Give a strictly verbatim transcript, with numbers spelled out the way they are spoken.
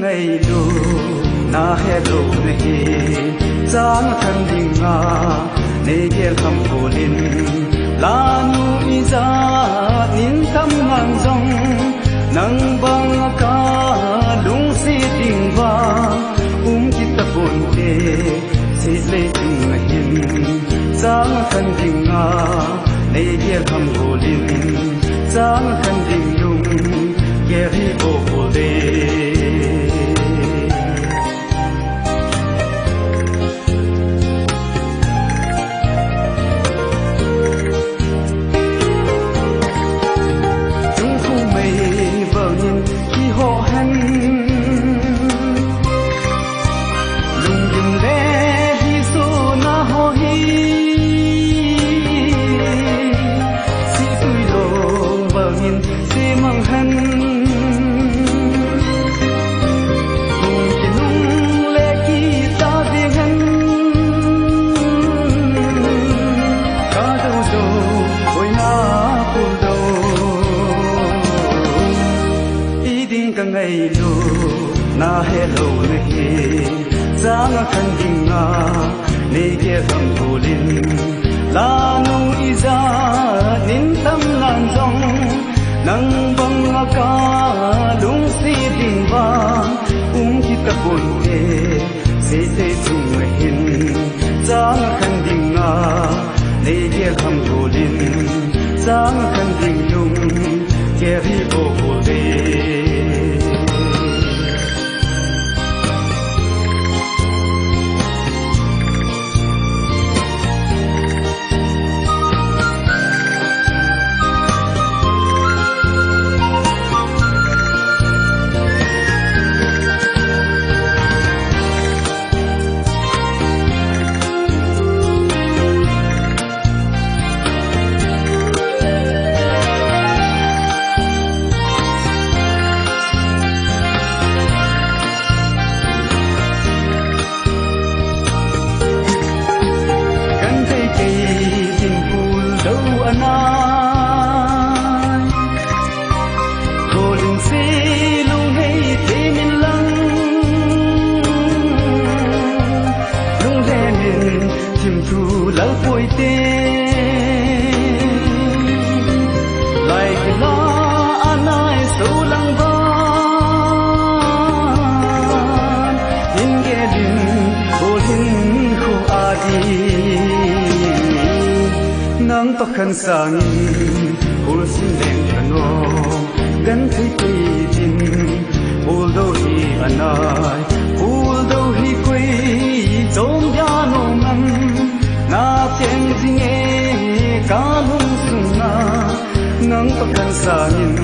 Eilu, nahe lou nahi, chang khan dinga, nei gel ham kolin, lanu ijat nin tam ngang jong, nang banga ka lungset ding vang, um kit tapon te, seitlei chung ahin, chang khan dinga, nei gel ham kolin, chang khan ding lung, gel hi bol bol de. Chung khu mei vangin kiho hen. Lunggim le hi suna ho hi. Situi long bangin simang hen. Hung kinung le kita ding hen. Ka do do, oi na pul do. I ding ka ngailu, nahe lou nahi, chang khan dinga, nei gel ham kolin, lanu ijat nin tam ngang jong, nang banga ka lungset ding vang, um kit tapon te, seitlei chung ahin, chang khan dinga, nei gel ham kolin, chang khan ding lung, gel hi bol bol de. Kan thei thei din pul do anai. Kolin se lunghei te min lang. Lunglemin thim thu lal poi te. Lai kila anai so lang ban. Hin gelin kolin khu adi. Nang pakhan sangin, pul sin leng kano, kan thei thei din, pul do hi anai, pul do hi koi, chom dia no man, na cheng jing e, ka lung sunga, nang pakhan sangin,